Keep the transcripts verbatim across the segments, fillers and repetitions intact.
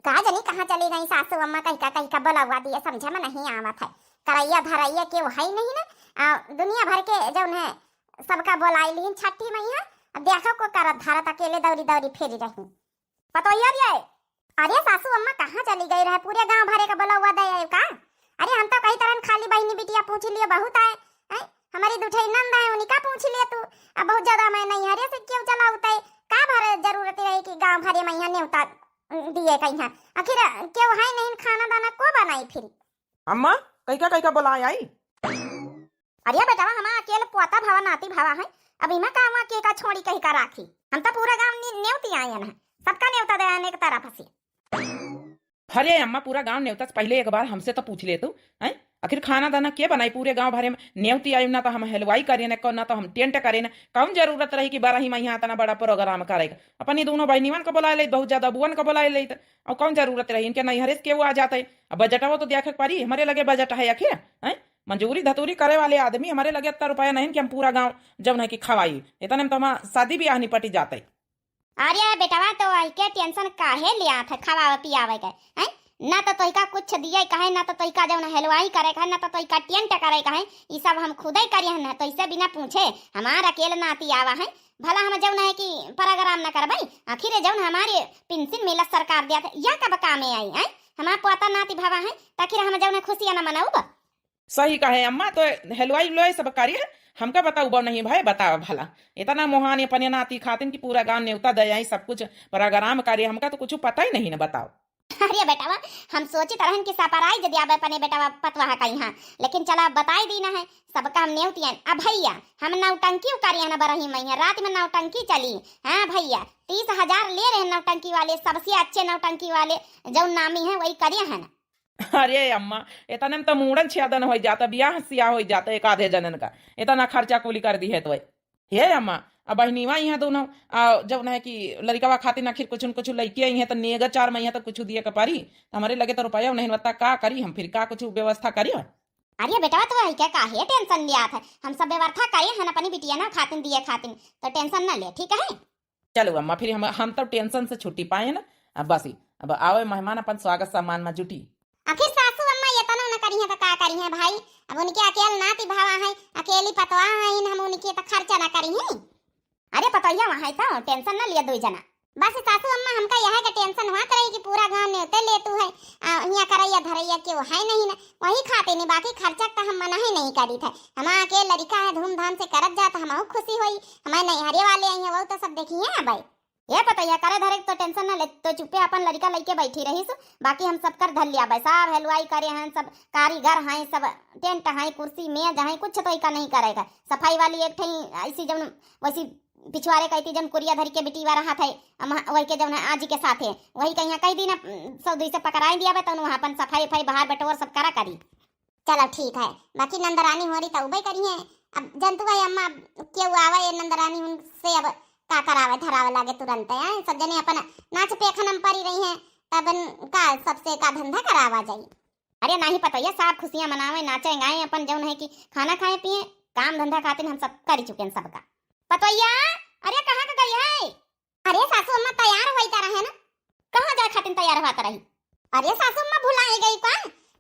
का जनी कहाँ चली गई सासू अम्मा, कहिका कहिका बोलवा दिए, समझे में नहीं आवत है। करैया धरैया केहू है नहीं ना। आ, दुनिया भर के जौन है, सबका बोलाई लीन छठी मैया। अब देखो को करत धरत अकेले दौरी दौरी फेरी रही। पतोहिया रे, अरे सासू अम्मा कहाँ चली गई रहे, पूरे गांव भरे का बोलवा दे आए का? अरे हम तो कही तरहन खाली बहिनी बिटिया पूछ लियो, बहुत आए हैं, हमारी दुठई नंद है, उनका पूछ लियो तू। अब बहुत ज्यादा मैं नहीं हरे से क्यों चला उतई, का भर जरूरत रही कि गांव भरे मैया नेवता दिए कहीं? आखिर केहू है नहीं, खाना दाना को बनाई फिर? अम्मा, कहिका कहिका बोलाए आई? अरे बेटवा, हमार अकेल पोता भवा नाती भवा है, अब इमा का हुआ के का छोड़ी कहिका राखी? हम तो पूरा गांव ने-, नेवती आयन है, सबका नेवता दे आने के तरफ से। अरे अम्मा, पूरा गांव नेवता से पहले एक बार हमसे तो पूछ ले तू, हैं? आखिर खाना दाना के बनाई? पूरे गांव भरे में नेवती आई, ना तो हम हलवाई करे, ना कौ-, ना तो हम टेंट करे, ना कौन जरूरत रही कि बरही में यहाँ इतना बड़ा प्रोग्राम करेगा। अपनी दोनों बहनिवन को बुला ले, बहुत ज्यादा बुअन को बुला ले, तो और कौन जरूरत रही इनके नैहरे से केहू आ जाते? अब बजटवा तो देखे के पड़ी, हमारे लगे बजट है आखिर, हैं? मजूरी धतूरी करे वाले आदमी, हमारे लगे इतना रुपया नहीं कि हम पूरा गांव जौन है कि खवाई। इतने में तो हमार शादी ब्याह निपटी जाते। अरे बेटवा, तो आई के टेंशन काहे लिया था खवावे पियावे के, हैं? ना तो तोइका कुछ दिए कहे, ना तो तोइका जौन हलवाई करे कहे, ना तो तोइका टेंट करे कहे। ई सब हम खुदे करिए हैं ना, तो इसे बिना पूछे हमार अकेल नाती आवा है। भला हम जौन है कि प्रोग्राम ना करबई, आखिर जौन हमारे पेंशन मिलत सरकार दिया था, या कब कामे आई, हैं? हमार पोता नाती भवा है, ताकि हम जौन है खुशियाँ ना मनाउब। सही कहे अम्मा, तो हलवाई उलवाई सब करिए, हमका बताउबो नहीं भाई, बताओ भला। इतना मोहान अपने नाती खातिन कि पूरा गांव नेवता दे आई, सब कुछ प्रोग्राम करिए, हमका तो कुछ पता ही नहीं ना, बताओ। अरे बेटवा, हम सोचित रहन कि surprise दियाबे अपने बेटवा पतवाह का यहाँ, लेकिन चला बताई दीना है, सबका हम नेवतियन। अब भैया, हम नौटंकी उकारिया ना बरही मैया, रात में नौटंकी चली। हाँ भैया, तीस हजार ले रहे नौटंकी वाले, सबसे अच्छे नौटंकी वाले, जौन नामी है वही करिया है ना। अरे अम्मा, इतने में तो मूड़न छेदन होइ जाता, बियाह सियाह होइ जाता एक आधे जनन का, इतना खर्चा कुली कर दी है तो। हे अम्मा, अब बहिनीवा यहाँ दोनों, आ, जौन है कि लड़िकवा खातिर आखिर कुछ न कुछ लइके आई हैं, तो नेगा चार महीना तो कुछ दिए के पड़ी, तो हमारे लगे तो रुपया नहीं बता, का करी हम फिर, का कुछ व्यवस्था करी? अरे बेटवा, तो आई क्या काहे टेंशन लिया था, हम सब व्यवस्था करे हैं अपनी बिटिया ना खातिन दिए खातिन, तो टेंशन ना ले, ठीक है? चलो अम्मा, फिर हम, हम तब टेंशन से छुट्टी पाए ना। अब बस ही, अब आवे मेहमान अपन स्वागत सम्मान में जुटी। आखिर सासू अम्मा ये तनो न करी हैं तो का करी हैं भाई, अब उनके अकेल नाती भावा है, अकेली पतवा है, हम उनके तो खर्चा ना करी हैं। अरे पतोहिया वहाँ है तो टेंशन ना लिया दो जना। बस सासू अम्मा हमका यह का टेंशन हुआ रही कि पूरा गांव नेवते ले तू है, आ, हियाँ करैया धरैया केहू है नहीं ना, वही खाते नहीं, बाकी खर्चा तो हम मना ही नहीं करी थे। हमारा के लड़िका है धूमधाम से करत जात, हम खुशी होई, हमारे नैहरे वाले आई हैं, वो तो सब देखी हैं भाई। ये पतैया करे धरे तो टेंशन ना ले, तो चुप्पे अपन लड़िका लइके बैठी रही सु, बाकी हम सब कर धर लिया भाई, सब हलवाई करे हैं, सब कारीगर हैं, सब टेंट हैं, कुर्सी मेज हैं, कुछ तो इका नहीं करेगा। सफाई वाली एक ठई ऐसी जौन वैसी पिछुआरे कहती जौन कुरिया धरी के बिटी वाला हाथ है, अम, वही के जौन है आजी के साथ है, वही कहीं कह दी ना, सौ दुई से पकड़ाई दिया बे, तौन वहाँ अपन सफाई उफाई बाहर बटोर सब करा करी। चलो ठीक है, बाकी नंदरानी होरी तो उबे करी है। अब जनतु भाई अम्मा केहू आवे ये नंदरानी उनसे अब का करावे धरावे लागे तुरंत है, सब जने अपन नाच पेखन में पड़ी रही हैं, तब का सबसे का धंधा करावा जाई। अरे नाही पतोहिया, सब खुशियाँ मनावे, नाचे गाए, अपन जौन है कि खाना खाए पिए, काम धंधा खातिर हम सब करी चुके हैं सबका। पतोहिया, अरे कहाँ का गई है? अरे सासू अम्मा तैयार होई ता रहे ना। कहाँ जाए खातिर तैयार हुआ ता रही? अरे सासू अम्मा भुलाई गई का?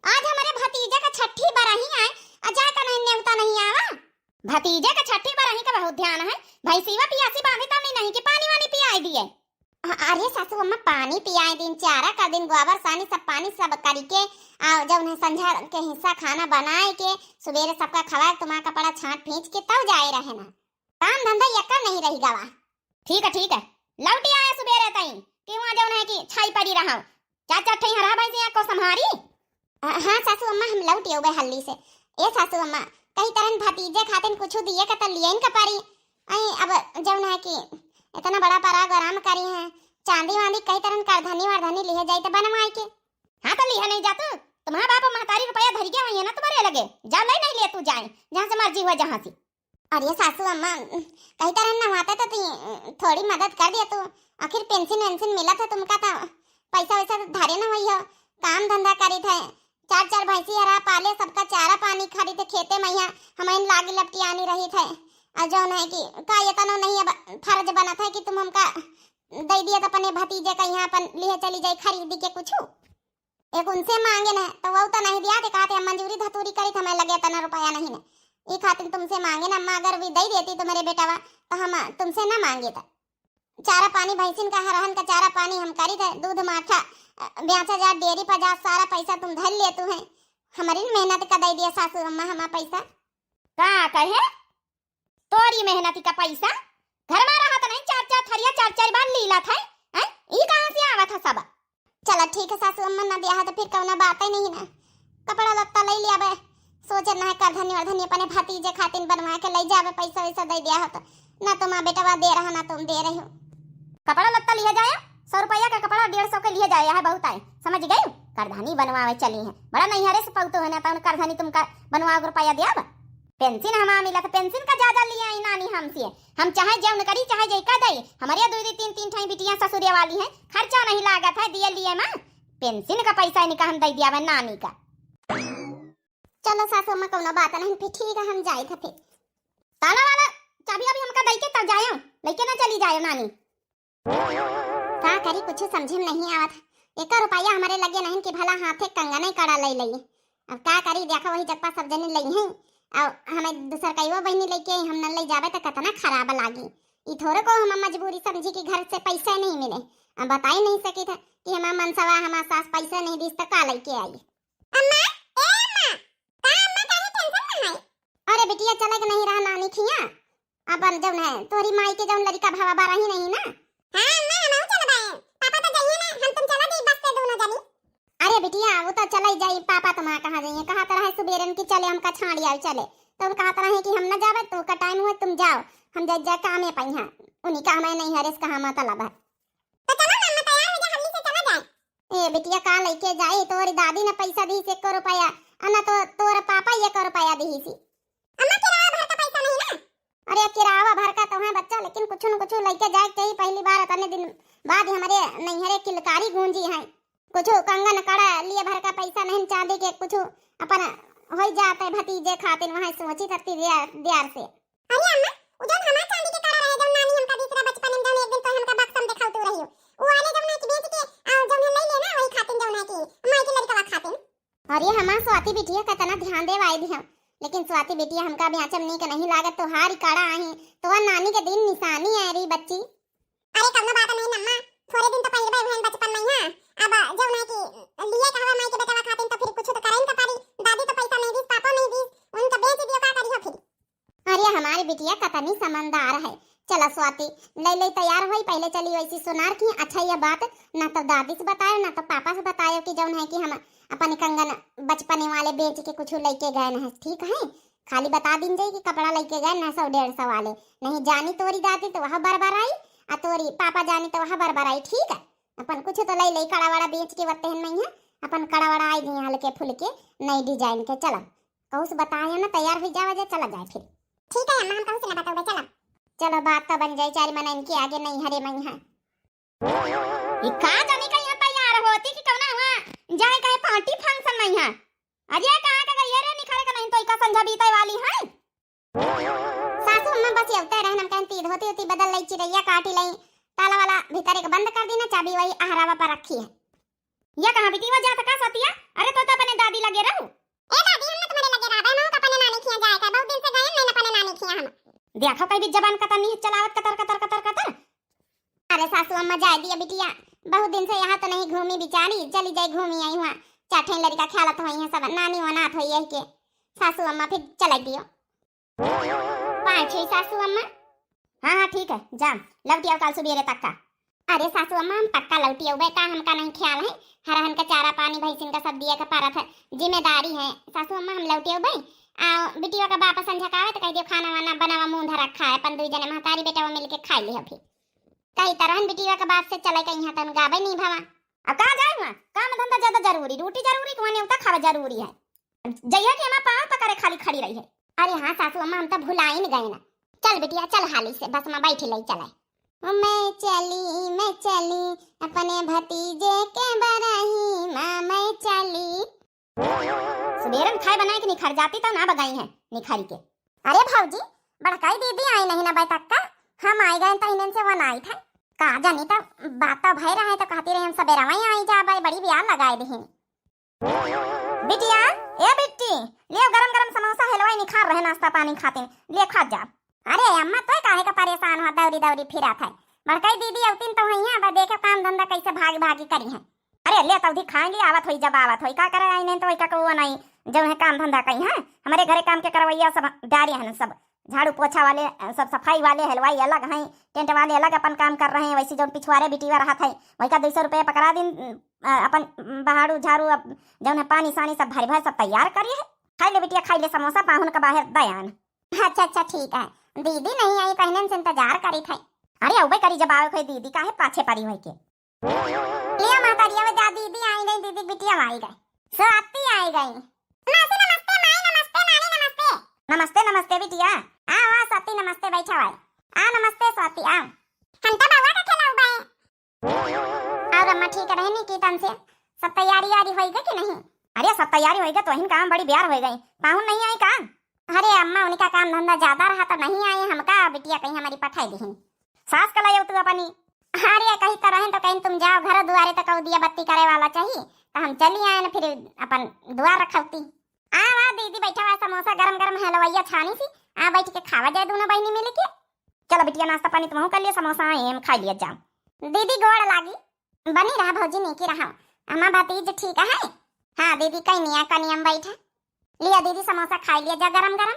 आज हमारे भतीजे का छठी बरही आए, आ जाए का नहीं नेवता नहीं आवा। भतीजे का छठी बरही का बहुत ध्यान है, भैंसीवा पियासी बांधी तब नहीं, नहीं कि पानी वानी पियाई दिए। अ-, अरे सासू अम्मा पानी पियाए दिन, चारा कर दिन, गोबर सानी सब पानी सब करी के, आ जौन है संझा के हिस्सा खाना बनाए के, सुबेरे सबका खवाए, तुम्हारा कपड़ा छाट फींच के तब जाए रहे ना। काम धंधा यक्का नहीं रही गवा। ठीक है, ठीक है, लौटी आया सुबेरे तई, कि वहाँ जौन है कि छाई पड़ी रहा, चार चार ठई हरा भैंसिया को संभारी। अ, हाँ सासू अम्मा, हम लौट अउबे हल्ली से। ए सासू अम्मा, कही तरन भतीजे खातिन कुछ दिए के त लियन के परी। आई अब जौन है कि इतना बड़ा पराग आराम करी है, चांदी वांदी कही तरन करधनी वरधनी लिहे जाई त बनवाई के। हाँ तो लिहे नहीं जातू, तुम्हारा बाप महतारी रुपया धरी के हुई है ना तुम्हारे लगे, जा ले नहीं ले तू जाए, जहाँ से मर्जी हुआ जहाँ से। अरे सासू अम्मा, कही तरह न हुआ तो ती थोड़ी मदद कर दिया तू। आखिर पेंशन वेंशन मिला था तुमका, तो पैसा वैसा तो धारे न हुई हो, काम धंधा करी थे, चार चार भैंसी हरा पाले, सबका चारा पानी खरी थे खेते मैया, हमें लागी लपटियानी रही थे। और जौन है कि का ये तनो नहीं अब फर्ज बना था कि तुम हमका दइ दिया त अपने भतीजे का यहाँ अपन लिहे चली जाई खरीदी के कुछू। एक उनसे माँगे न, त वहू त नहीं दिया, ते कहत हैं, "हम मंजूरी धतूरी करी, त हमें लगे तना रुपया नहीं न, ई खातिर तुमसे माँगे न, अम्मा, अगर वी दइ देती तुम्हरे बेटवा, त हम तुमसे न माँगे त।" चारा पानी भैंसिन का, हरहन का चारा पानी हम करी थे, दूध माठा, अ, ब्याचा जा, डेयरी पर जा, सारा पैसा तुम धर लेतू हैं। हमरी मेहनत का दइ दिया सासू अम्मा हमा पैसा। का कहे? तोरी मेहनत का पैसा? घर मा रहत नहीं, चार चार थरिया चार चार बार लीला था, हैं? ई कहाँ से आवत है सब? चला ठीक है सासू अम्मा, ना दिया है तो फिर कौनो बात ही नहीं ना। कपड़ा लत्ता लइ लिया बे, सोचे ना है करधनी वरधनी अपने भतीजे खातिन बनवा के लइ जाबे, पैसा वैसा दइ दिया हो तो। ना तुम बेटवा दे रहा, ना तुम दे रही हो। कपड़ा लत्ता लिहे जाए, सौ रुपया का कपड़ा डेढ़ सौ के लिहे जाए, यह बहुत आए, समझ गई? करधनी बनवावे चली हैं, बड़ा नैहरे से पौतो है ना, तौन करधनी तुमका बनवावे के रुपया दिया बा। पेंशन हमा मिला तो पेंशन का ज्यादा लिया आई नानी हमसे। हम चाहे जौन करी, चाहे जैका दई, हमरे दुइ दुइ तीन तीन ठाई बिटिया ससुरे वाली हैं, खर्चा नहीं लागत है दिए लिए माँ। पेंशन का पैसा इनका हम दइ दिया बा नानी का। चलो सासू अम्मा, कौनो बात नहीं, फिर ठीक है, हम जाइत है फिर। ताला वाला चाबी अभी हमका दइ के तब जायो, लइके ना चली जायो नानी। का करी, कुछ समझे में नहीं आवत। एक रुपया हमरे लगे नहीं कि भला हाथे कंगन कड़ा लइ लई। अब का करी, देखो वही जगपा सब जने लई हैं, और हमें दूसर कईवो बहिनी लइके आई, हम न लइ जाबे त कितना खराब लागी। ई थोड़े को हम मजबूरी समझी कि घर से पैसा नहीं मिले। अब बताई नहीं सकी था कि हमार मनसवा, हमार सास पैसा नहीं दीस त का लइके आई। अम्मा, ए अम्मा, का अम्मा काहे टेंशन में है? अरे बिटिया, चले के नहीं रहा नानी खिया, अपन जौन है तोहरी माई के जौन लड़का भावा बा रही नहीं ना। हाँ अम्मा, हम चलबे, पापा तो जाइए ना, हम तुम चला जाई बस पे दोनों जनी। अरे बिटिया, वो तो चला ही जाई, पापा तुम्हारा कहाँ जाइए, कहा तो रहे सुबेरन की चले, हमका छाड़ी आओ चले, तो उन कहा तो रहे कि हम ना जाबे, तो का टाइम हुआ तुम जाओ, हम जा जा कामे पाई हैं, उन्हीं का हमें नहीं हरेस कहाँ मतलब है। तो चलो ना अम्मा, तैयार हो जा, हल्दी से चला जाए। ए बिटिया, का लइके जाई? तोरी दादी न पैसा दीस एको रुपया, आ न तो तोर पापा एको रुपया दीसी। अम्मा, किराया भर का पैसा नहीं ना? अरे, किराया भर का तो है बच्चा, लेकिन कुछ न कुछ लइके जाए के चाहिए। पहली बार इतने दिन बाद हमरे नैहरे किलकारी गूंजी है। कुछ कंगन कड़ा लिए भर का पैसा नहीं, चांदी के कुछ अपन हो जाते भतीजे खातिर, वहाँ सोची थी दिया-, दियार से। अरे अम्मा, उ जौन हमार चांदी के कड़ा रहे, जौन नानी हमका दीस रहे बचपन में, जौन एक दिन तो हमका बक्सा में देखाउतू रही, उ वाले जौन है कि बेच के, आ, जौन है ले लेना, वही खातिन जौन है कि माई के लड़कवा खातिन। अरे हमार स्वाति बिटिया, कितना ध्यान देवाई दिहौ, लेकिन स्वाति बिटिया हमका ब्याचम नीक नहीं लागत, तोहार ई कड़ा आही, तोहार नानी के दिन निशानी है रे बच्ची। अरे कौनो बात नहीं अम्मा, थोड़े दिन तो पहिरबे हुए बचपन में, हाँ, अब जौन है कि लिए कहवा माई के बेटवा खातिन, तो फिर कुछ तो करे न तो पड़ी, दादी तो पैसा नहीं दीस, पापा नहीं दीस, उनका बेच दियो, का करी हो फिर? अरे हमारी बिटिया कतनी समझदार है। चला स्वाति, लइ लइ तैयार होई, पहले चली वैसी सोनार की। अच्छा यह बात ना तो दादी से बतायो, ना तो पापा से बतायो कि जौन है कि हम अपन कंगन बचपने वाले बेच के कुछ लइके गए न है, ठीक है? खाली बता दीन जाई कि कपड़ा लइके गए न सौ डेढ़ सौ वाले, नहीं जानी तोरी दादी तो वह बरबराई, आ तोरी पापा जानी तो वह बरबराई, ठीक है? अपन कुछ तो लइ लइ कड़ा वड़ा बेच के वत्ते हन मइहाँ, अपन कड़ा वड़ा आई दिए हल्के फुल्के नई design के। चला कहूँ से बताया ना, तैयार हुई जावा जा, चला जाए फिर। ठीक है अम्मा, हम कहूँ से ना बताऊबे, चला। चलो बात तो बन जाए, चार मना इनके आगे नहीं हरे मइहाँ। ई का जानी का यहाँ तैयार होती कि कौना हुआ जाए कहे party function मइहाँ। अरे कहाँ के गई रे निखरे के नहीं तो इका संझा बीते वाली है। सासू अम्मा बस ये उतर रहन, हम कहन ती धोती उती बदल लई, चिरैया काटी लई, ताला वाला भीतर एक बंद कर दी ना, चाबी वही अहरावा पर रखी है। या कहाँ बिटिया जात का सतिया? अरे तो, तो अपने दादी लगे रहू। ए दादी, हम ना तुम्हारे लगे रहबे, हम अपने नानी खिया जाए का, बहुत दिन से गए नहीं अपने नानी खिया हम। देखो कई भी जबान कतरनी है चलावत, कतर, कतर, कतर, कतर। अरे सासू अम्मा जाए दिया बिटिया, बहुत दिन से यहाँ तो नहीं घूमी बिचारी, चली जाए घूमी आई हुआ, चार ठे लड़का खेलत होई हैं सब, नानी वनात होई है के। सासू अम्मा फिर चलाई दियो। पाँच छः सासू अम्मा। हाँ, हाँ, ठीक है, जा, लौटी आओ काल सुबेरे तक का। अरे सासू अम्मा, हम पक्का लौटी आउबे का, हमका नहीं ख्याल है, हरहन का चारा पानी भैंसिन का सब दिए का परत है, जिम्मेदारी है। सासू अम्मा, हम लौटी आउबे। आ, बिटिया का बाप संझा का आवे तो कह दियो खाना वाना बनावा, मुंह धर रखा है, अपन दुई जने महतारी बेटा वो मिलके खाई लिया फिर। कई तरहन बिटिया का बाप से चले कहीं हाथन गावे नहीं भवा। अब कहाँ जाए हुआ? काम धंधा ज्यादा जरूरी, रोटी जरूरी, कुआं नेवता खावा जरूरी है। जइया कि हमार पाँव पकड़े खाली खड़ी रही है। अरे हाँ सासू अम्मा, हम तो भुलाइन गए ना। चल बिटिया, चल हाली से, बस में बैठी लई चले। मैं चली, मैं चली, अपने भतीजे के बराही माँ मैं चली। सुबेरन खाए बनाए के निखर जाती तो ना बगाई है निखरी के। अरे भौजी, बड़काई दीदी आई नहीं ना बैठक का, हम आई गए तो इन्हन से वनाई था। का जानी त बात तो भय रहे तो कहती रही हम सबेरवा ही आई जाबे, बड़ी बियाह लगाए दिहिन। बिटिया, ए बिट्टी, लियो गरम गरम समोसा हलवाई निखार रहे नाश्ता पानी खातिन, ले खा जा। अरे अम्मा, तोय काहे का परेशान हो, दौरी दौरी फिरत है। बड़कई दीदी अवतिन तो हइया, अब देखे काम धंधा कैसे भागी भागी करिहैं। अरे ले तौधी खाए ली, आवत होई जब आवत होई, का करे आई नहीं तो वही का कौआ नहीं, जौन है काम धंधा करिहैं। हमरे घरे काम के करवैया सब डारी हैं सब, झाड़ू पोछा वाले, सब सफाई वाले, हलवाई अलग हैं, टेंट वाले अलग अपन काम कर रहे हैं, वैसे जौन पिछुआरे बिटिया रहत है वही का दो सौ रुपया पकड़ा दिन, अ, अपन बहाड़ू झाड़ू, अब जौन है पानी सानी सब भर भर सब तैयार करी है। खाई ले बिटिया, खाई ले समोसा, पाहुन का बाहर दयान। अच्छा अच्छा ठीक है, दीदी नहीं आई, कहने से इंतजार करी थे। अरे अउबे करी जब आवे कोई दीदी, काहे पाछे पड़ी हुई के। लिया महतारिया, वो जा दीदी आई गई, दीदी बिटिया आई गई, स्वाति आई गई। मासी नमस्ते, माई नमस्ते, नानी नमस्ते। नमस्ते नमस्ते बिटिया, आ आ स्वाति नमस्ते, बैठा हुआ आ, नमस्ते स्वाति आ। हम तो बउआ का खेलाऊ बे। और अम्मा ठीक रहे निकितन से, सब तैयारी यारी होई गई कि नहीं? अरे सब तैयारी होई गई, तो हिन काम बड़ी ब्यार होई गई, पाहुन नहीं आई का? अरे अम्मा, उनका काम धंधा ज्यादा रहा तो नहीं आए, हमका बिटिया कहीं हमारी पठाई दिहिन। सास का लायो तू अपनी। अरे कही तो रहें तो कहीं तुम जाओ घर दुआरे तो कहू दिया बत्ती करे वाला चाहिए, तो हम चली आए न फिर अपन दुआर रखौती। आ वाह दीदी, बैठा हुआ समोसा गरम गरम हलवैया छानी सी, आ बैठ के खावा जाए दोनों बहनी मिल के। चलो बिटिया, नाश्ता पानी तुमहू कर लिया, समोसा आए हम खा लिया जाओ। दीदी गोड़ लागी। बनी रहा भौजी, नीकी रहा। अम्मा भतीज ठीक है? हाँ दीदी, कहीं नहीं आ, कनियम बैठा। लिया दीदी, समोसा खाई लिया जा गरम गरम।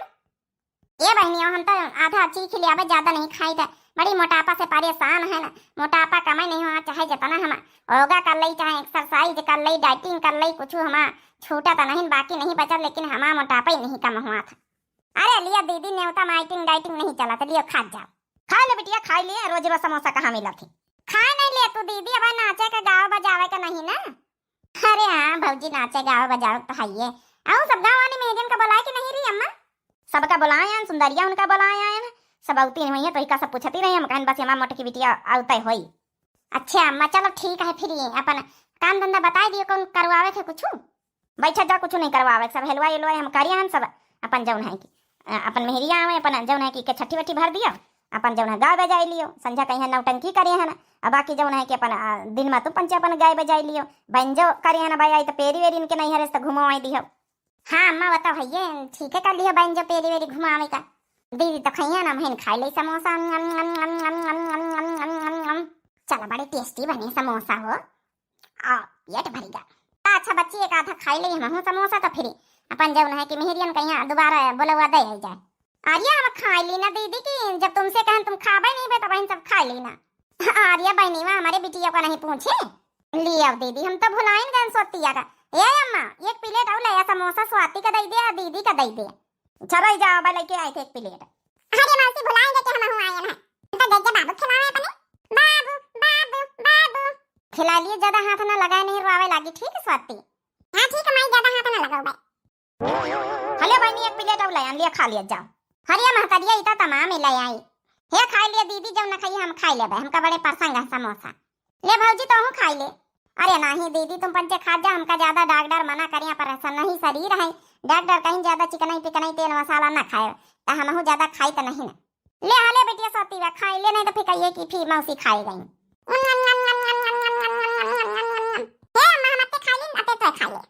ए बहनियों, हम तो आधा चीख लिया, अब ज्यादा नहीं खाई था। बड़ी मोटापा से परेशान है ना, मोटापा कम नहीं हुआ, चाहे जितना हम योगा कर ले, चाहे एक्सरसाइज कर ले, डाइटिंग कर ले, कुछ हमा छूटा तो नहीं, बाकी नहीं बचत, लेकिन हमा मोटापा ही नहीं कम हुआ था। अरे लिया दीदी, नेवता माइटिंग डाइटिंग नहीं चला, तो लियो खा जाओ। खा ले बिटिया, खा ले, रोज रोज समोसा कहाँ मिला थी? खाए नहीं ले तू दीदी, अब नाचे के गावे बजावे के नहीं ना। अरे हाँ भौजी, नाचे गावे बजावे के तो हइये। आऊ सब गाँव वाली मेहरियन का बुलाए कि नहीं री अम्मा? सबका बुलाए आन, सुंदरिया उनका बुलाए आन, सब अउती नहीं है तो इका सब पूछती रही, हम कहन बस हमार मोटकी बिटिया अउते होई। अच्छा अम्मा, चलो ठीक है, फिर ये अपन काम धंधा बताए दियो, कौन करवावे थे कुछ? बैठा जा, कुछ नहीं करवावे, सब हेलवाई एलवाई हम करिए हन, सब अपन जौन है कि, अ, अपन मेहरिया आवे, अपन जौन है कि के छठी वठी भर दियो, अपन जौन है गावे बजाए लियो, संझा कहीं है नौटंकी करिए हन, अब बाकी जौन है कि अपन, अ, दिन में तू पंचे अपन गाए बजाए लियो, बैंजो करिए हन, भाई आई तो पेरी वेरी इनके नहीं हरे तो घुमो आई दियो। हाँ अम्मा, बताओ है ये, ठीक है कर लियो बैंजो पेरी वेरी घुमावे का। दीदी तो खइया ना, हम खाई ले समोसा। चलो बड़े टेस्टी बने समोसा हो। आ, पेट भरी गा। अच्छा बच्ची, एक आधा खाई ले हमहू समोसा, तो फिर अपन जौन है कि मेहरियन कहिया दोबारा बोलवा दे आई जाए। अरे हम खाई ली ना दीदी की, जब तुमसे कहन तुम खाबे नहीं बे, तब हम सब खाई ली ना। अरे बहनी, वहाँ हमारे बिटिया को नहीं पूछे। ले आओ दीदी, हम तो भुलाइन गए सोतिया का। ए अम्मा, एक प्लेट और ले आ समोसा, स्वाति का दे दे, आ दीदी का दे दे। चलो जा, अब लेके आए थे एक प्लेट। अरे मौसी, भुलाएंगे कि हम हूँ आए हैं। तो देख के बाबू खिलावे अपने। बाबू, बाबू, बाबू। खिला लिए, ज्यादा हाथ ना लगाए, नहीं रोवे लागी, ठीक है स्वाति? हाँ ठीक है माई, ज्यादा हाथ ना लगाओ बे। हले बहनी, एक प्लेट और ले आन, लिया खा लिया जाओ। हरिया महतरिया इता तमाम ही ले आई। हे खाई लिया दीदी, जब ना खाई हम खाई लेबे, हमका बड़े पसंद है समोसा। ले भौजी, तोहू खाई ले। अरे नाही दीदी, तुम पंचे खा जा, हमका ज्यादा डॉक्टर मना करिया, पर ऐसा नहीं शरीर है। डॉक्टर कहीं ज्यादा चिकनाई पिकनाई तेल मसाला ना खाए, तो हमहू ज्यादा खाई तो नहीं ना। ले हले बिटिया सोती बा, खाई ले, नहीं तो फिर कहिए कि फिर मौसी खाई गई। हे अम्मा, हम अत्ते खाई ली, अत्ते तो खाई ले।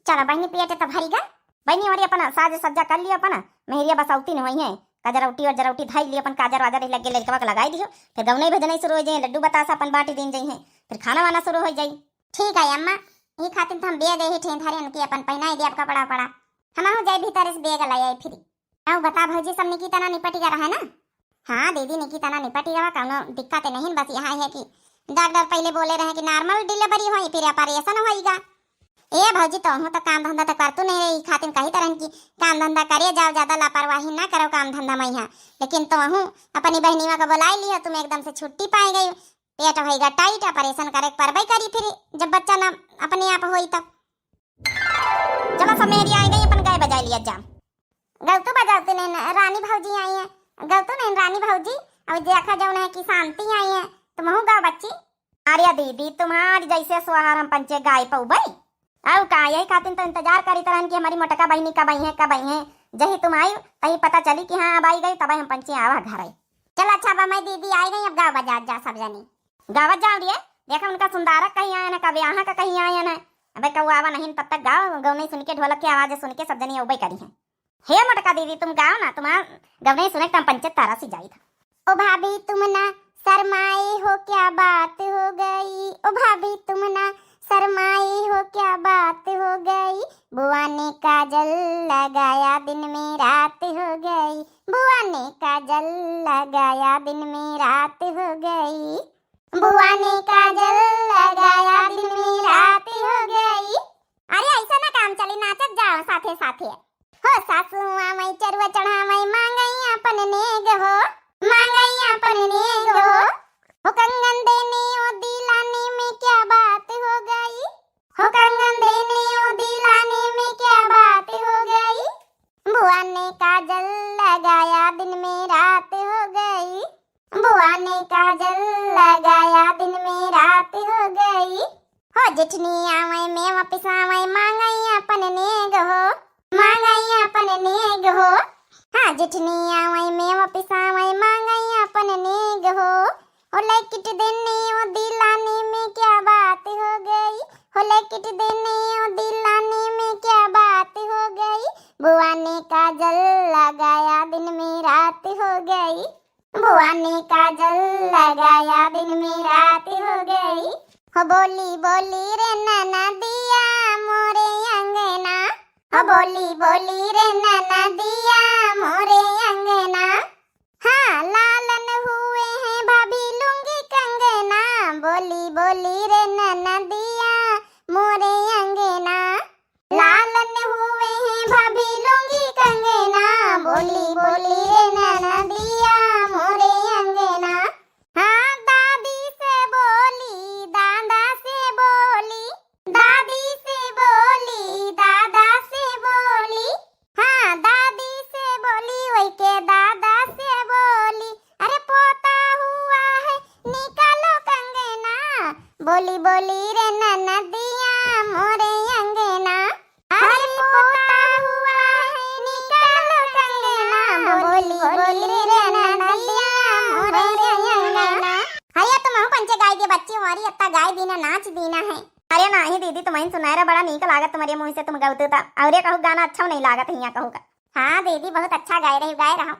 चलो बहनी, पेट तो भरी गए। बहनी, और अपन साज सज्जा कर लियो, अपन मेहरिया बसौती न होई है, कजरौटी वजरौटी धई लियो, अपन काजर वाजर लगे लड़कवा के लगाई दियो, फिर गौनई भजनई शुरू हो जाए, लड्डू बतासा अपन बांटी दिन जाई है, फिर खाना वाना शुरू हो जाई। ठीक है अम्मा, ई खातिर तो हम बेग ही ठेंधारे उनके अपन पहनाई दिया कपड़ा वपड़ा, हम आहू जाए भीतर से बेग ले आई फिर। अउ बता भौजी, सब निकी तना निपट गया रहा है ना? हाँ दीदी, निकी तना निपट गया, कौनो दिक्कत नहीं, बस यहाँ है कि डॉक्टर पहले बोले रहे कि नॉर्मल डिलीवरी होई, फिर ऑपरेशन होईगा। ए भौजी, तोहू तो काम धंधा तो करतू नहीं रही, खातिर कही तरह की काम धंधा करे जाओ, ज्यादा लापरवाही ना करो काम धंधा में यहाँ। लेकिन तोहू अपनी बहनीवा को बुलाई लियो, तुम एकदम से छुट्टी पाए गई, पेट होईगा टाइट, ऑपरेशन करे के परबे करी फिर जब बच्चा ना अपने आप होई तब। चलो सब मेहरी आई गई, अपन गाय बजाई लिया जा। गलतू बजावती नहीं न, रानी भौजी आई है। गलतू नहीं रानी भौजी, अब देखा जौन है कि शांति आई है, तुमहू गाओ बच्ची। अरे दीदी, तुम्हारी जैसे सोहर हम पंचे गाय पौबई। अउ का, यही खातिर तो इंतजार करी तरहन कि हमारी मोटका बहनी कब आई है, कब आई है। जही तुम आई, तही पता चली कि हाँ अब आई गई, तब हम पंचे आवा घर आई। चला अच्छा बा, मैं दीदी आई गई, अब गावा बजावा जा सब जनी। गावत जाओ रे, देखा उनका सुंदारक कहीं आयन है, कब यहाँ का कहीं आयन है। अबे कौआ आवा नहीं, तब तक गाओ, गौनई सुन के, ढोलक के आवाज सुन के सब जनी उबे करी हैं। हे मोटका दीदी, तुम गाओ ना, तुम्हार गौनई सुने के हम पंचे तारा सी जाई था। ओ भाभी तुम ना शर्माए हो, क्या बात हो गई? ओ भाभी तुम ना शर्माए हो, क्या बात हो गई? बुआ ने काजल लगाया, दिन में रात हो गई। बुआ ने काजल लगाया, दिन में रात हो गई। बुआ ने काजल लगाया, दिन में रात हो गई। अरे ऐसा ना काम चली, नाचत जाओ साथे साथे। हो सासू आवे चरुआ चढ़ावे, मांगई अपन नेग हो, मांगई अपन नेग हो। हो कंगन देने ओ दिलाने में क्या बात हो गई? हो कंगन देने ओ दिलाने में क्या बात हो गई? बुआ ने काजल लगाया, दिन में रात हो गई। बुआ ने काजल लगाया, दिन में रात हो गई। हो जेठनी आवे मेवा पिसावे, मांगई अपन नेग हो, मांगई अपन नेग हो। हाँ जेठनी आवे मेवा पिसावे, मांगई अपन नेग हो। हो लैकिट देने ओ दिलाने में क्या बात हो गई? हो लैकिट देने ओ दिलाने में क्या बात हो गई? बुआ ने काजल लगाया, दिन में रात हो गई। बुआ ने काजल लगाया, दिन में रात हो गई। हो बोली बोली रे ननदिया मोरे अंगना, हो बोली बोली रे ननदिया मोरे अंगना। हाँ लालन हुए हैं भाभी लुंगी कंगना, बोली बोली रे ननदिया मोरे अंगना। लालन हुए हैं भाभी लुंगी कंगना, बोली बोली रे ननदिया मोरे अंगना। हाँ दादी से बोली, दादा से बोली, दादी से बोली, दादा से बोली। हाँ दादी से बोली, वही के दादा से बोली। अरे पोता हुआ है निकालो कंगना, बोली बोली रे ननदिया मोरे अंगना। अरे पोता हुआ है निकालो कंगना, बोली बोली रे ननदिया मोरे अंगना। हया तुमहू पंचे गाय दे बच्ची हमारी, अत्ता गाय दीना नाच दीना है। अरे नाही दीदी, तुमहिन सुनाए रहा, बड़ा नीक लागत तुम्हरे मुँह से तुम गवतू ता। अउरे कहू गाना अच्छा नहीं लागत हियाँ कहू का। हाँ दीदी, बहुत अच्छा गाए रही, गाए रहो।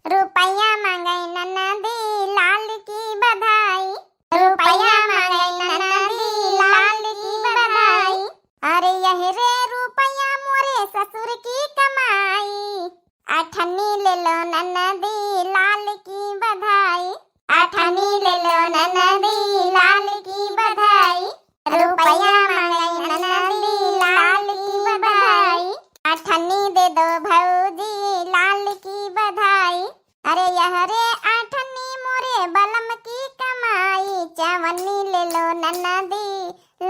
रुपया मांगे ननदी लाल की बधाई, रुपया मांगे ननदी लाल की बधाई। अरे यह रे रुपया मोरे ससुर की कमाई, अठन्नी ले लो ननदी लाल की बधाई, अठन्नी ले लो ननदी लाल की बधाई। रुपया मांगे ननदी लाल की बधाई, अठन्नी दे दो भौजी लाल की बधाई। अरे यह रे अठन्नी मोरे बलम की कमाई, चवन्नी ले लो ननदी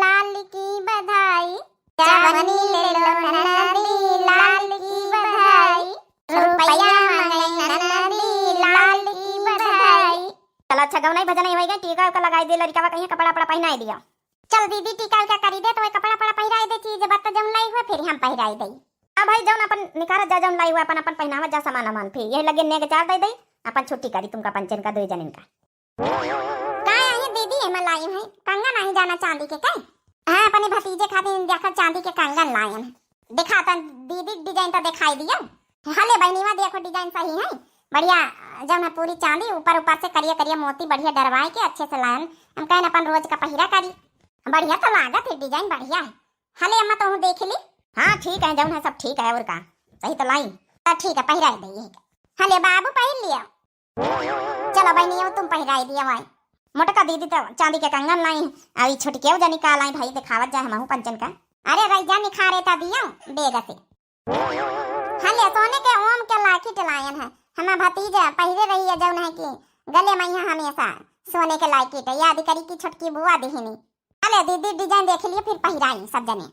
लाल की बधाई, चवन्नी ले लो ननदी लाल की बधाई। रुपया मांगे ननदी लाल की बधाई। चल अच्छा, गौनई भजनई होई गए, टीका उका लगाई दे, लड़िकावा कहिया कपड़ा उपड़ा पहिनाई दिया। चल दीदी, टीका उका करी दे, तो वही कपड़ा उपड़ा पहिराई दे, चीज बत्त जौन लाई हुआ फिर हम पहिराई दे। अब भाई जौन अपन निकारत जा, जौन लाई हुआ अपन अपन पहिनावत जा सामान वामान, फिर यही लगे नेग चार दे दे, अपन छुट्टी करी तुमका पंचन का दुई जनिन का। का आई दीदी, एमा लाई है कंगन, आई जाना चांदी के का? हाँ, अपने भतीजे खातिर देखा चांदी के कंगन लायन। देखा तन दीदी डिजाइन तो दिखाई दियो। हले बहनीवा देखो डिजाइन सही है, बढ़िया, जौन है पूरी चांदी ऊपर ऊपर से करिया करिया मोती बढ़िया डरवाए के अच्छे से लायन। हम कहन अपन रोज का पहिरा करी, बढ़िया तो लागत है, डिजाइन बढ़िया है। हले अम्मा तोहू देख ली। हाँ ठीक है, जौन है सब ठीक है, और का, सही तो लाई। तो ठीक है, पहिराई दे यही का। हले बाबू पहिर लिया। चलो बहनी, अब तुम पहिराई दिया भाई। मोटका दीदी तो चांदी के कंगन लाई, अउ ई छोटकिया जनी का लाई भाई, दिखावत जाए हमहू पंचन का। अरे रैजा निखारे ता दियो बेग से। हाँ ले, सोने के ओम के लाकिट लायन है, हमार भतीजा पहिरे रही है, जौन है कि गले में यहाँ हमेशा सोने के लाकिट है, याद करी कि छोटकी बुआ दिहिनी। अले दीदी, डिजाइन देख लियो, फिर पहिराई सब जने।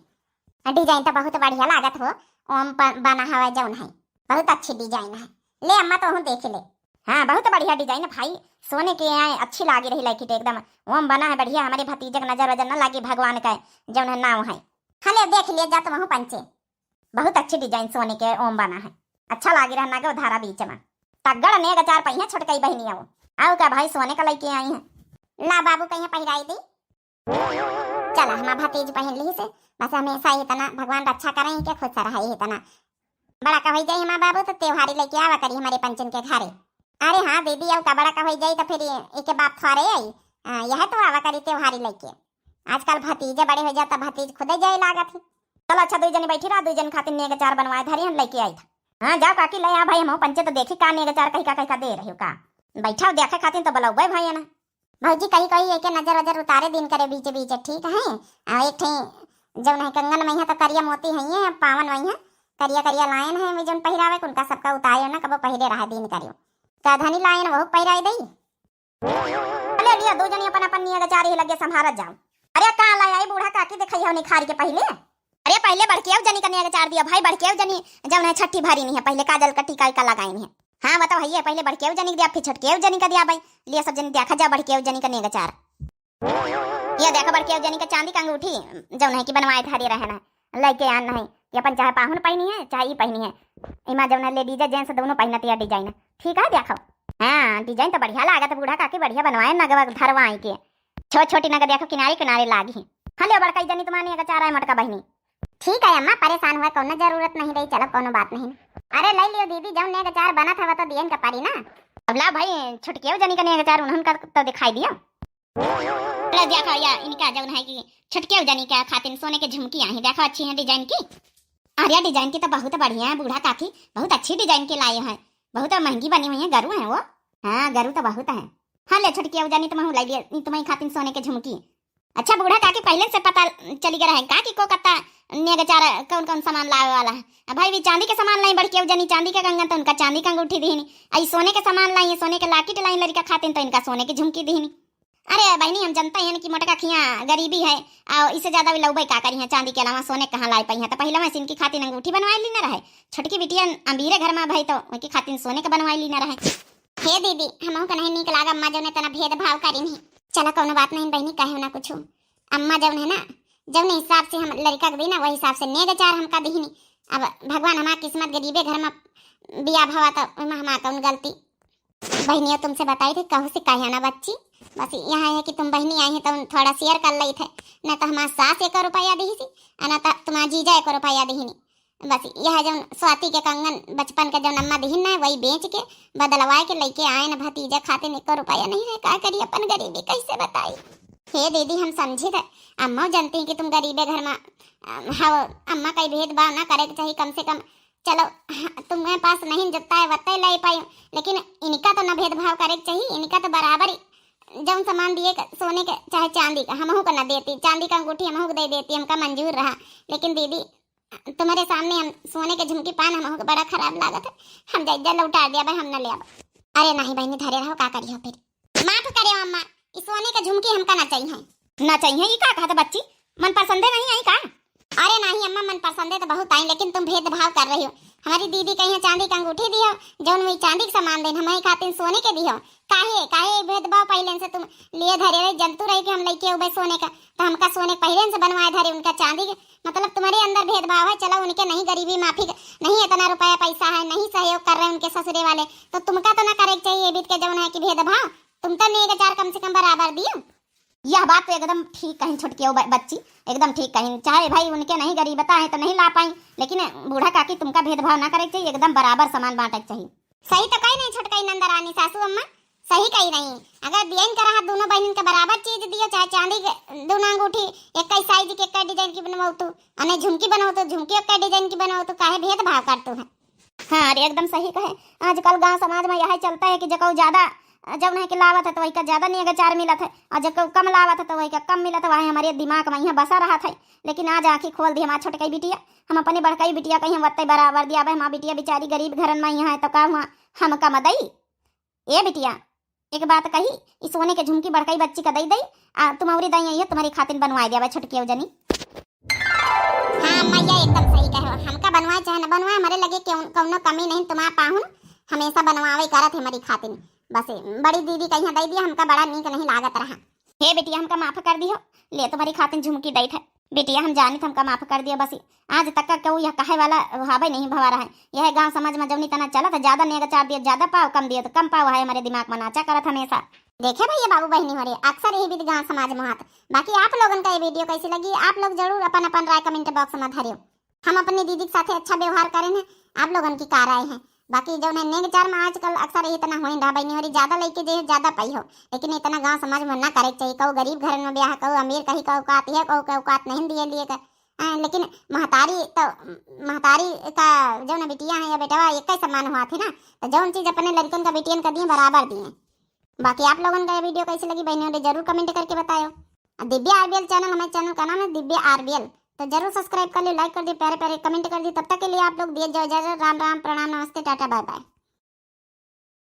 डिजाइन तो बहुत बढ़िया लागत हो, ओम प-, बना हवा जौन है, बहुत अच्छी डिजाइन है। ले अम्मा, तोहू देख ले। हाँ, बहुत बढ़िया डिजाइन है भाई, सोने के यहाँ अच्छी लागी रही लाकिट एकदम। ओम बना है बढ़िया, हमारे भतीजे के नजर वजर न लागे भगवान का जौन है नाव है। हाँ ले, देख लिया जा तुमहू पंचे, बहुत अच्छी डिजाइन सोने के ओम बना है, अच्छा लागी रहा नागे धारा बीच में। तगड़ नेग चार पहिया छोटकई बहनिया वो। अउ का भाई, सोने का लइके आई हैं। ला बाबू, कहिया पहिराई दी। चला, हमार भतीज पहिन लिहिस, बस हमेसा ही तना भगवान रक्षा करें, के खुश रहे ही तना। बड़ा का होई जाई हमार बाबू, तो त्योहारी लइके आवा करी हमरे पंचन के घरे। अरे हाँ दीदी, अउ का, बड़ा का होई जाई तो फिर एके बाप थोरे आई, आ, यह तो आवा करी त्योहारी लइके। आजकल भतीजे बड़े हो जाता, भतीज खुदे जाए लागत ही। चलो अच्छा, दुई जनी बैठी रहा, दुई जन खातिर नेग अचार बनवाए धरी हम लइके आई था। हाँ जाओ काकी, ले आ भाई, हम पंचे तो देखी का नेग अचार कही का, कही का दे रही हो का। बैठा हो देखे खातिर तो बुलाओ भाई है ना। भौजी कही कही एके नजर वजर उतारे दिन करे बीचे बीचे, ठीक है। आ, एक ठे जौन है कंगन में है तो करिया मोती है ये पावन में है, करिया करिया लायन है वे जौन पहिरावे, उनका सबका उतारे ना, कबो पहिरे रहा दिन करियो। का धनी लायन वहू पहिराई दई। ले लिया, दो जनी अपन अपन नियग चारी लगे संभारत जाओ। अरे का लाई आई बूढ़ा काकी, देखई हो निखार के पहिले। अरे पहिले बड़केव जनी का नियग चार दिया भाई, बड़केव जनी जौन है छठी भरी नहीं है, पहिले काजल का टीका का लगाई नहीं है। हाँ बताओ, है ये पहिले बड़केव जनी का दिया, फिर छोटकेव जनी का दिया भाई। लिया सब जनी देखा जा बड़केव जनी का नियग चार। ये देखो बड़केव जनी का चांदी का अंगूठी, जौन है कि बनवाए धारी रहे ना, लइके आन नहीं। ये अपन चाहे पाहुन पहिनी है, चाहे ई पहिनी है। इमा जौन है लेडीज जेंट्स दोनों पहिनत या डिजाइन। ठीक है देखो। हाँ डिजाइन तो बढ़िया लागत है बूढ़ा काकी, बढ़िया बनवाए नगवा धरवाई के। छोट छोटी नग देखो किनारे किनारे लागी है। हाँ लियो बड़कई जनी तुम्हारे नेग चार है मोटका बहिनी। ठीक है अम्मा, परेशान हुआ कौनो जरूरत नहीं रही, चलो कौनो बात नहीं। अरे ले लियो दीदी, जौन नेग चार बनत हवा तो दियन का पारी ना। अब ला भाई, छोटकेव जनी का नेग चार उन्हन का तो दिखाई दिया। ले देखो या इनका जौन है कि छोटकेव जनी का खातिन सोने के झुमकी आई, देखो अच्छी है डिजाइन की। अरे डिजाइन की तो बहुत बढ़िया है बूढ़ा काकी, बहुत अच्छी डिजाइन के लाए हैं, बहुत महंगी बनी हुई है, गरू है वो। हाँ गरू तो बहुत है। हाँ ले छोटकेव जनी, तुम ले लिया, तुम्हारी खातिन सोने के झुमकी। अच्छा बूढ़ा काकी, पहिले से पता चली गया है का कि को कत्ता नेग चार कौन कौन सामान लावे वाला है? अब भाई भी चांदी के सामान लाई बड़केव जनी, चांदी के कंगन तो उनका चांदी का अंगूठी दीनी, आई सोने के सामान लाई, सोने के लाकिट लाई लड़का खातिन तो इनका सोने की झुमकी दीनी। अरे बहनी, हम जनते हैं कि मोटका खिया गरीबी है, और इससे ज्यादा भी लौबे का करी है, चांदी के अलावा सोने कहाँ लाई पाई है, तो पहले मैं इनकी खातिन अंगूठी बनवाए ली ना रहे, छोटकी बिटिया अमीरे घर में भाई तो उनकी खातिन सोने के बनवाए ली ना रहे। हे दीदी, हमहू के नहीं नीक लागा अम्मा जौन इतना भेदभाव करी नहीं। चला कौनो बात नहीं बहनी, कहे ना कुछ। अम्मा जौन है ना, जौन हिसाब से हम लड़का के दी ना, वही हिसाब से नेग चार हमका दीनी। अब भगवान हमार किस्मत गरीबे घर में बिया भवा तो ओइमा हमार कौन गलती। बहनियों तुमसे बताई थी कहू से कहे ना बच्ची, बस यहाँ है कि तुम बहनी आई है तो थोड़ा शेयर कर ली थे, ना तो हमार सास एक रुपया दी सी, ना तो तुम्हार जीजा एक रुपया दीनी। बस यह जौन स्वाति के कंगन बचपन के जौन अम्मा दिहिन ना, वही बेच के बदलवाए के लइके आए न भतीजा खातिर, एको रुपया नहीं है, का करी अपन गरीबी कैसे बताई। हे दीदी हम समझी थे, अम्मा जानती हैं कि तुम गरीबे घर में अम, हव, अम्मा कई भेदभाव ना करे के चाहिए, कम से कम चलो ह-, तुम्हें पास नहीं जत्ता है वत्ते ले पाई, लेकिन इनका तो ना भेदभाव करे के चाहिए, इनका तो बराबर ही जौन सामान दिए के, सोने के चाहे चांदी का, हमहू को ना देती, चांदी का अंगूठी हमहू को दे देती, हमका मंजूर रहा, लेकिन दीदी तुम्हारे सामने हम सोने के झुमकी पान हमहू के बड़ा खराब लागत है। हम जाई जा लौटा दिया भाई, हम ना ले अब। अरे नहीं बहनी धरे रहो, का करियो फिर। माफ करे अम्मा, ई सोने के झुमकी हमका ना चाहिए। ना चाहिए? ई का कहत बच्ची, मन पसंदे नहीं आई का? अरे नहीं अम्मा, मन पसंदे तो बहुत आई, लेकिन तुम भेदभाव कर रही हो। हमारी दीदी कहीं चांदी का अंगूठी दियो, जौन वही चांदी के सामान देन, हमारी खातिर सोने के दियो। काहे, काहे ई भेदभाव पहले से तुम लिए धरे रहे, जंतु रही कि हम लइके उबे सोने का, तो हमका सोने के पहले से बनवाए धरे, उनका चांदी के मतलब तुम्हारे अंदर भेदभाव है, चलो उनके नहीं गरीबी माफी क-, नहीं इतना रुपया पैसा है, नहीं सहयोग कर रहे उनके ससुरे वाले, तो तुमका तो ना करे के चाहिए बीत के जौन है कि भेदभाव, तुम तो नेग चार कम से कम बराबर दियो। यह बात तो एकदम ठीक कहीं छोटकी हो ब-, बच्ची, एकदम ठीक कहीं। चाहे भाई उनके नहीं गरीबता है तो नहीं ला पाई, लेकिन बूढ़ा काकी तुमका भेदभाव ना करे के चाहिए, एकदम बराबर सामान बांटे के चाहिए। सही तो कही नहीं छोटकई नंदरानी सासू अम्मा, सही कही नहीं। अगर दियन का रहा दोनों बहनिन के बराबर चीज दियो, चाहे चांदी के दोनों अंगूठी एक ही साइज के, एक ही डिजाइन की बनवाओ तू, अने झुमकी बनवाओ तो झुमकी एक ही डिजाइन की बनवाओ तू, काहे भेदभाव करतू है? हाँ अरे एकदम सही कहे। आजकल गांव समाज में यही चलता है कि जकऊ ज्यादा जौन है कि लावत है तो वही का ज्यादा नेग चार मिलत है, और जकऊ कम लावत है तो वही का कम मिलत है। वही हमारे दिमाग में यहाँ बसा रहत है, लेकिन आज आँखी खोल दी हमार छोटकई बिटिया। हम अपने बड़कई बिटिया कहीं हम वत्ते बराबर दिया, अब हमार बिटिया बेचारी गरीब घरन में यहाँ है तो का हुआ हम कम दई? ए बिटिया, एक बात कही, ई सोने के झुमकी बड़कई बच्ची का दई दई, आ तुम औरी दाई आई है, तुम्हारी खातिन बनवाए दिया छोटकी जनी। हाँ अम्मा, यह एकदम सही कहो, हमका बनवाए चाहे न बनवाए, हमारे लगे क्यों कौनो कमी नहीं, तुम्हारा पाहुन हमेसा बनवावे करत है हमारी खातिन। बस बड़ी दीदी कहीं दई दिया, हमका बड़ा नीक नहीं लागत रहा। हे बिटिया, हमका माफ कर दियो, ले तुम्हारी खातिन झुमकी दई थे। बिटिया, हम जानित हमका माफ कर दियो, बस आज तक का केहू यह कहे वाला हवे नहीं भवा रहा है। यह गांव समाज में जौनी तना चलत है, ज्यादा नेग चार दियो, ज्यादा पाओ, कम दियो तो कम पाओ है, हमरे दिमाग में नाचा करत हमेशा। देखे भैया बाबू बहिनी हो रे, अक्सर यही विधि गांव समाज में होत। बाकी आप लोगन का ये वीडियो कैसी लगी, आप लोग जरूर अपन अपन राय कमेंट बॉक्स में धरियो। हम अपनी दीदी के साथे अच्छा व्यवहार करेन है, आप लोगन की का राय है? बाकी जौन है नेग चार में आजकल अक्सर यही तना होइन रहा बहिनी हो रे, ज्यादा लइके जे ज्यादा पाई हो, लेकिन इतना गांव समाज में ना करे के चाहिए। कहू गरीब घर में ब्याह, कहू अमीर, कहीं कहू औकात है, कहू के औकात नहीं दिए लिए का। हाँ, लेकिन महतारी तो, महतारी का जौन बिटिया है या बेटवा एक ही समान हुआ थे ना, तो जौन चीज अपने लड़कन का बिटियन का दिए बराबर दिए। बाकी आप लोगन का ये वीडियो कैसी लगी बहनों रे, जरूर कमेंट करके बतायो। दिव्या आरबीएल चैनल, हमारे चैनल का नाम है दिव्या आरबीएल, तो जरूर सब्सक्राइब कर लियो, लाइक कर दियो, प्यारे प्यारे कमेंट कर दियो। तब तक के लिए आप लोग दिए इजाजत, राम राम, प्रणाम, नमस्ते, टाटा, बाय बाय।